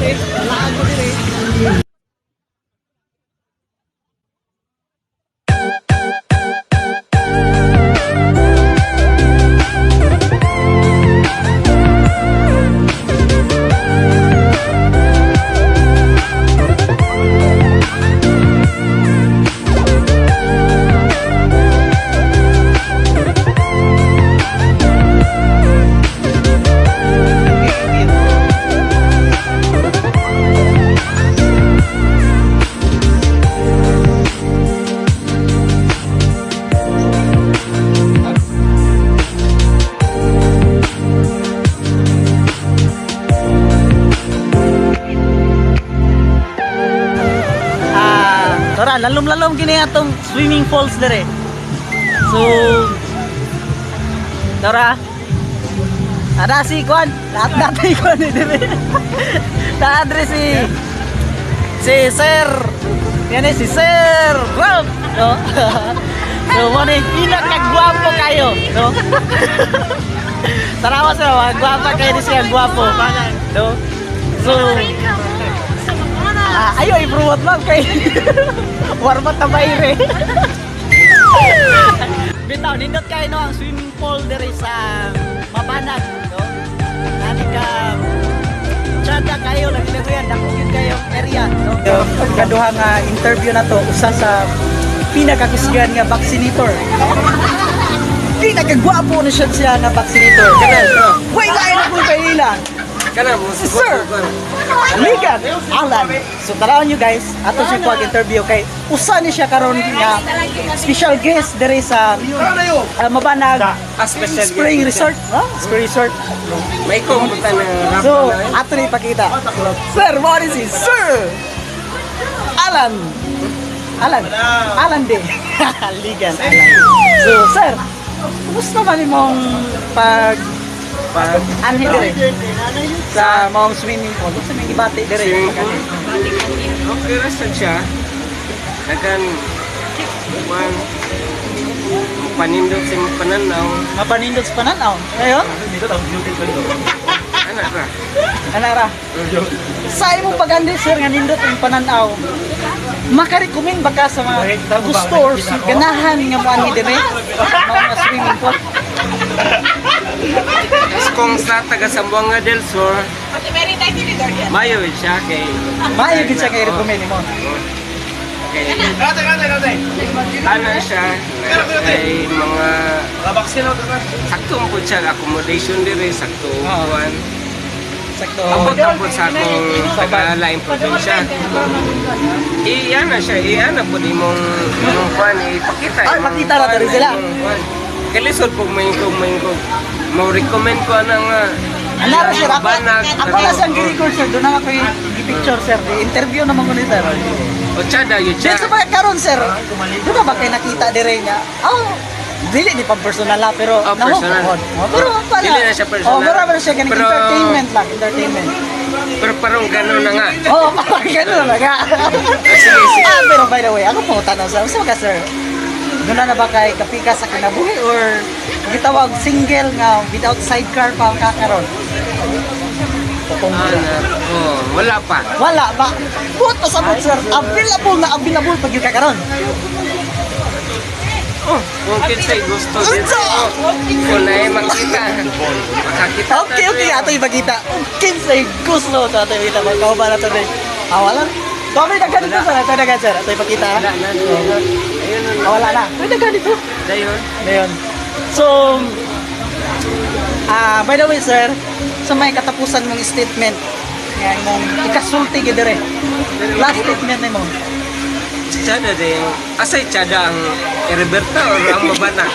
Dire, laag mo dire. Ah, tara, lalom-lalom kini atong swimming falls dire. So, tara. Ada si Kwan, lahat natin Kwan eh, dire. Taadre si si Sir. Yan eh, si Sir Ralph, no? So, mo ni pinakagwapo kayo, no? Tarawa sir, mga gwapa kayo ni siya, gwapo. No? So, ah, ayo i-promote ma'am kay warma ta bayre. Bitaw nindot kay no ang swimming pool diri sa Mabanag, no? Nani ka tsada kayo lagi na yan, dako gyud kayo area, no? Kaduha nga interview na to usa sa pinakakusgan nga vaccinator. Pinakagwapo na siya siya nga vaccinator. Way lain ako kay ila. Kana mo Si Sir Ligan Alan. So taraon nyo guys, ato siya kuwag interview kay usa ni siya karon nga special guest diri sa Mabanag Ah, special Spring guest. Resort, no? Spring Resort. May kumputa na rap So, na. ato ni ipakita. Sir, what is it? Sir Alan. Alan. Alan din. Ligan Alan. So, sir, kumusta man imong pag Pag anhi dire sa maong swimming pool? Sa may gibati dire. swimming pool. Okay ra sad siya. Dagan one panindot sa imong pananaw. Mapanindot sa pananaw. Ngayon, Ana ra. ana ra. Sa imong pagandi sir nga nindot ang pananaw. Makarecommend ba ka sa mga gusto or ganahan nga moanhi dire? Mga swimming pool. Tapos kung sa taga Zamboanga del Sur, mayo siya kay Maayo gid siya kay recommend nimo. Kay ana siya kay mga sakto po siya accommodation dire sakto kuan. Sakto. Abot abot sa akong taga laing probinsya. Iyan na siya, iyan na po di mong imong kuan ipakita. Ay, imong makita na kuan, diri sila. imong kuan. Kay lisod po may mo recommend ko ana nga. Ana ra sir, ako, Banag, ako na siyang gi-record sir, doon na ako i-picture sir, interview naman ko ni sir. O tsada yun siya. Then sa mga karon sir, doon na ba kayo nakita dire niya? Oh, dili ni pang personal la, pero Oh, personal. nahuhukon. Oh, pero pala. Dili na siya personal. Oh, pero ba siya ganing Pero- entertainment lang, entertainment. Pero parang gano'n na nga. Oh, parang ganun na nga. Sige, sige. Ah, pero by the way, ako po tanong sa usa ka sir. Doon na ba kay kapika sa kinabuhi or gitawag single nga without sidecar pa ang kakaron? Ana, oh, wala pa. Wala ba? Buot pa sabot sir, available na available pag yung kakaron. Oh, kung kinsay gusto dito. Unsa? Kung naay makita. Makakita. Okay, ato ipakita. Kinsay gusto to ato ipakita. Magkauba na to rin. Ah, wala. Kami na ganito sir, ato na sir. Ato ipakita. Wala na. Ayun na. Ah, wala na. Pwede ganito. Dayon. Ayun. So, ah, by the way, sir, sa may katapusan mong statement, nga imong ikasulti gid dire. Last statement nimo. Tsada din. Asay tsada ang Heriberta or ang Mabanak?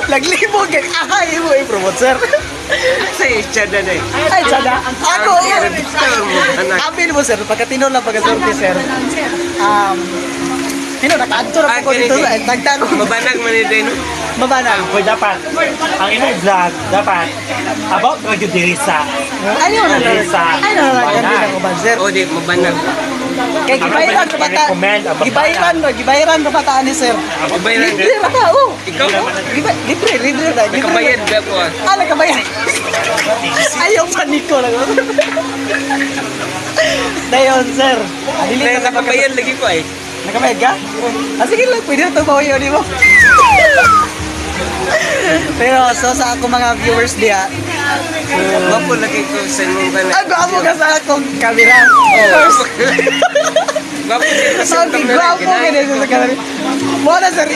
Naglibog kay ahay mo i-promote, sir. Asay tsada din. Ay, sada. Ako, Ang Heriberta or Mabanak? Amin mo, sir, pagkatino lang pagkasulti, sir. Tino, naka-adto na Ah, po ko dito. kini- Ay, Tagtanong. Mabanag man ni din. Mabanag. Boy, dapat, ang imong vlog, dapat, about ra gyud diri sa Ayaw na lang. Diri sa Ayaw na lang. Mabanag. Ganda ng uban, sir. O di, Mabanag. Kay gibayaran ra bata. I-recommend ang Mabanag. Gibayaran ra bata ni sir. Gibayaran. Libre ra ka, oh. Ikaw? Libre, libre ra. Libre. Nakabayad ba ko ah? Ah, nakabayad. Ayaw paniko lang. Dayon, sir. Ah, dili Dahil ka nakabayad lagi ko eh. Nakabayad ka? Ah, sige lang, pwede na ito yun, di mo? Pero so sa ako mga viewers diha, Gwapo lagi ko sa imong kanay. ah, gwapo ka sa akong camera. First, Gwapo din ko so, sa camera. gwapo ka din sa camera. Mo na sir.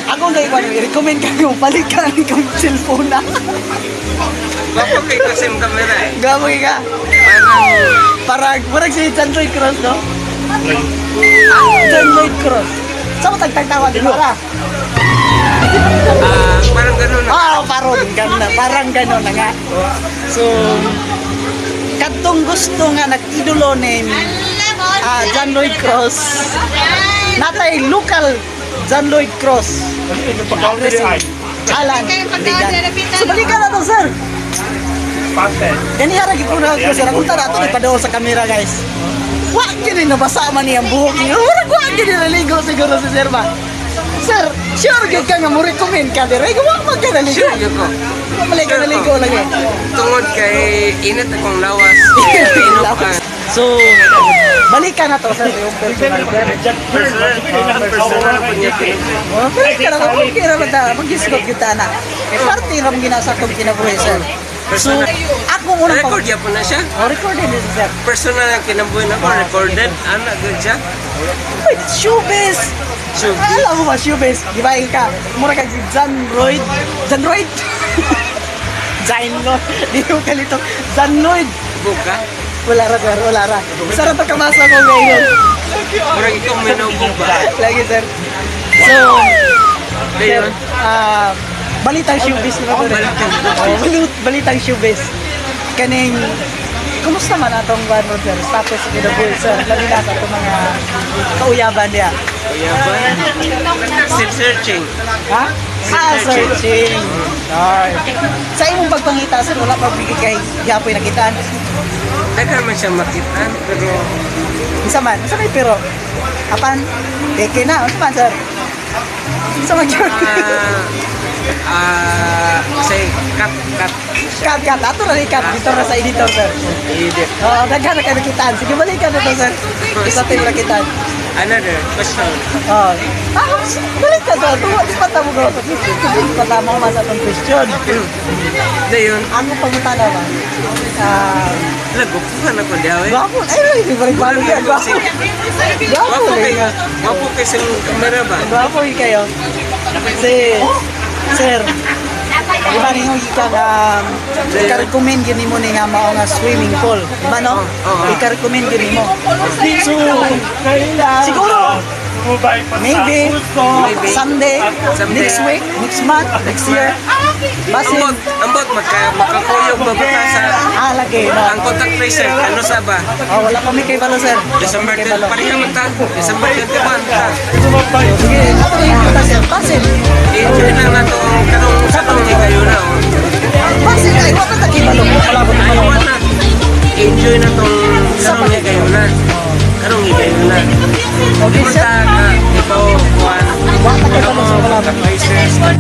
Ako na ikaw, i-recommend kayo, palit ka ng kang cellphone na. Gwapo kay ko sa imong camera eh. Gwapo ka. Parang Parang, parang si John Lloyd Cross, no? John Lloyd Cross. Sa mo tagtagtawa, di ba? ah, parang ganun na. Ah, parang ganun na, parang ganun na nga. So, kadtong gusto nga nag-idolo ni John Lloyd Cross. Natay local John Lloyd Cross. Pagkaon Alan Ligan. So balikan na to, sir. Patent. Ganiha ra gyud ko na ko sir. Akong tara ato ipadol sa kamera, guys. Wa gyud ni nabasa man niyang buhok niya. Murag wa gyud ni naligo siguro si sir ba. Sir, sure gyud ka nga mo recommend ka dire. Wa man ka naligo. Sure yun ko. Wa man ka naligo lagi. Tungod kay init akong lawas. Inom ka. So, balikan na to sir yung personal sir. Personal po niya. Oh, balikan na to. Okay ra man ta. Mag-isgot kita na. Kay parte ra mong ginasa akong kinabuhi sir. So, akong unang Record ya po na siya. Oh, recorded din sir. Personal ang kinabuhi na ko, recorded. Anak gud siya. Wait, showbiz. Showbiz. Alam mo ba, showbiz? Di ba ka, mura kag si John Royd. John Royd? John Lloyd. Di ko kalito. John Lloyd. Buka. Wala ra, sir. Wala ra. Sarap ang kamasa ko ngayon. Murag ikaw may naubog ba? Lagi, sir. So, sir, Dayon. Balitang showbiz na ba ito? Balitang Oh, balitang showbiz. Kaning, kumusta man atong one sir? Status of the bull, sir. Labi na sa atong mga kauyaban niya. Kuya ba? Still searching. Ha? Ah, searching. Ay. Sa imong pagpangita, sir, wala pa bigay kay Yapoy nakitaan. Daghan man siya makita, pero Isa man, isa may pero. Apan, deke na. Unsa man, sir? Unsa man yun? Say cut cut. Cut, cut. Ato na cut. Dito na sa editor, sir. Edit. Oo, daghan na kayo nakitaan. Sige, balikan na to, sir. Isa tayo nakitaan. Another question. Oo. Ah, balik ka, sir. Tuwa, di pa tamo ko. Di pa tamo ko sa atong question. Dayon, Ang pangutana ba? Lagupuhan ako diha eh. Gwapo. Ay, ay, di ba rin gwapo yan? Gwapo. Gwapo Gwapo eh. kay gwapo kay sa imong kamera ba? Gwapo yun kayo. Si, sir, di ba ninyo ka nga, ika-recommend yun mo ni nga mao nga swimming pool. Di ba no? Oo. Ika-recommend yun mo. So, siguro, maybe, Maybe. someday, Someday. next week, next month, next year, basin, Ambot, ambot makakuyog ba ba ka sa lagi, no? ang contact tracer ano sa ba? Oh, wala pa mi kay balo, sir. Wala pa December mi kay 10 balo. pareha man ta. December 21 ta. Sige, ato na yung kita, sir. Basin. Enjoy lang nato ang karong sa karong kayo na. Oh. Basin, ay, wala ta kay balo. Wala pa Ayaw na. Enjoy na tong karong kayo na. Karong kayo na. Okay, sir. Punta ka, ikaw, kuan. Wala ta kay balo, sir. Wala pa. Contact tracers.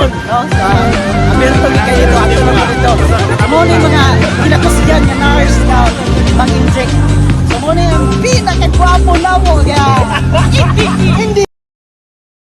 no? Sa